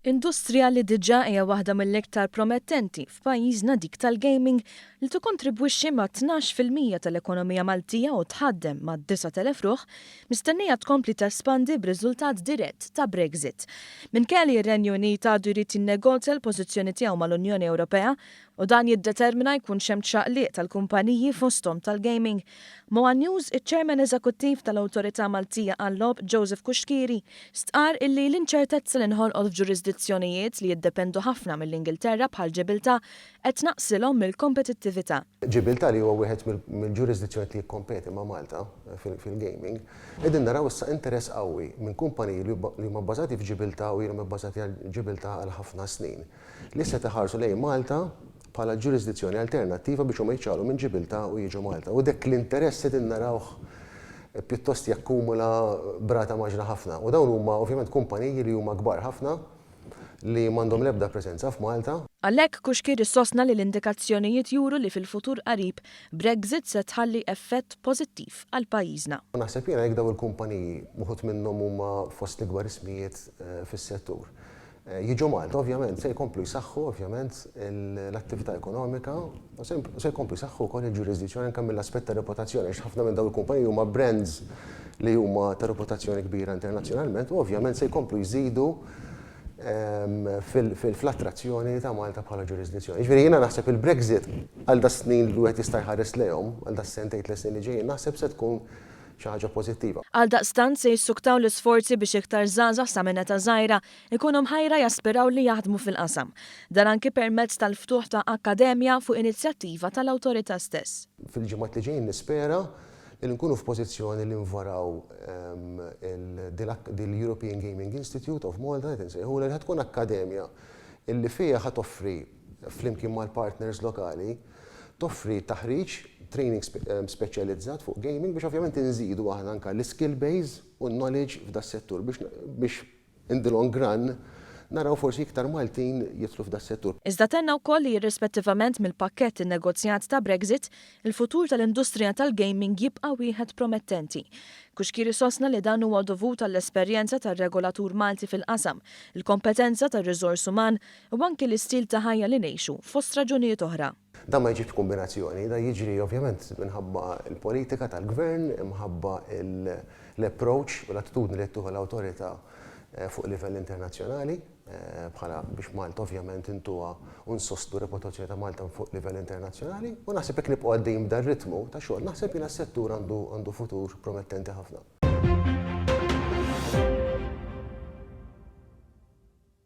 Industrija li diġà hija waħda mill-iktar promettenti f'pajjiżna dik tal-gaming li tikkontribwixxi ma' 12% tal-ekonomija Maltija u tħaddem mad-9,000 ruħ, mistennija tkompli tespandi b'riżultat dirett ta' Brexit. Minkejja li r-Renju Unit għadu jrid jinnegozja l-pożizzjoni tiegħu mal-Unjoni Ewropea u dan jiddetermina jkunx hemm ċaqliq tal-kumpaniji fosthom tal-gaming, Ma' one News, iċ-Chairman Eżekuttiv tal-Awtorità Maltija għal-Logħob Joseph Cuschieri stqarr illi l-inċertezza li nħolqot f'ġurisdizzjonijiet li jiddependu ħafna mill-Ingilterra bħal Ġibiltà qed tnaqqsilhom mill-kompetittività. Ġibiltà li huwa wieħed mill-ġurisdizzjonijiet li jikkompeti ma' Malta fil-gaming, qegħdin naraw issa interess qawwi minn kumpaniji li huma bbażati f'Ġibiltà u ilhom ibbażati għal Ġibiltà għal ħafna snin li se iħarsu lejn Malta bħala ġurisdizzjoni alternattiva biex huma jiċċaqalqu minn Ġibiltà u jiġu Malta. U dak l-interess qegħdin narawh pjuttost jakkumula b'rata mgħaġġla ħafna. U dawn huma ovvjament kumpaniji li huma kbar ħafna li m'għandhom l-ebda preżenza f'Malta. Għalhekk, Cuschieri sostna li l-indikazzjonijiet juru li fil-futur qarib, Brexit se tħalli effett pożittiv għal pajjiżna. Naħseb jiena jekk dawn il-kumpaniji, uħud minnhom huma fost l-ikbar ismijiet fis-settur, jiġu Malta, ovvjament se jkomplu jsaħħu ovvjament l-attività ekonomika u se jkomplu jsaħħu wkoll il-ġurisdizzjoni anke mill-aspett ta' reputazzjoni għax ħafna minn dawn il-kumpaniji huma brands li huma ta' reputazzjoni kbira internazzjonalment u ovvjament se jkomplu jżidu fl-attrazzjoni ta' Malta bħala ġurisdizzjoni. Jiġifieri jiena naħseb il-Brexit għal das-snin li wieħed jista' jħares lejhom, għal das-sentejn tliet snin li ġejjin, naħseb se tkun xi ħaġa pożittiva. Għaldaqstant se jissuktaw l-isforzi biex iktar żgħażagħ sa minn età żgħira jkunu mħajra jaspiraw li jaħdmu fil-qasam. Dan anki permezz tal-ftuħ ta' akkademja fuq inizjattiva tal-Awtorità stess. Fil-ġimgħat li ġejjin nispera li nkunu f'pożizzjoni li nvaraw dil-European Gaming Institute of Malta, qed insejħulha, li ħa tkun akkademja illi fiha ħa toffri flimkien mal-partners lokali toffri taħriġ, training speċjalizzat fuq gaming biex ovvjament inżidu aħna anke l-skill base u l-knowledge f'das-settur biex in the long run naraw forsi iktar Maltin jidħlu f'das-settur. Iżda tenna wkoll li irrispettivament mill-pakkett innegozjat ta' Brexit, il-futur tal-industrija tal-gaming jibqa' wieħed promettenti. Cuschieri sostna li dan huwa dovut għall-esperjenza tar-regolatur Malti fil-qasam, il-kompetenza tar-riżors uman u anki l-istil ta' ħajja li ngħixu, fost raġunijiet oħra. Dan ma jiġix b'kumbinazzjoni, dan jiġri ovvjament minħabba l-politika tal-Gvern, imħabba l-approach u l-attitudni li qed tieħu l-awtorità fuq livell internazzjonali bħala biex Malta ovvjament intuha u nsostnu r-reputazzjoni ta' Malta fuq livell internazzjonali u naħseb jekk nibqgħu għaddejjin b'dar-ritmu ta' xogħol naħseb jiena s-settur għandu futur promettenti ħafna.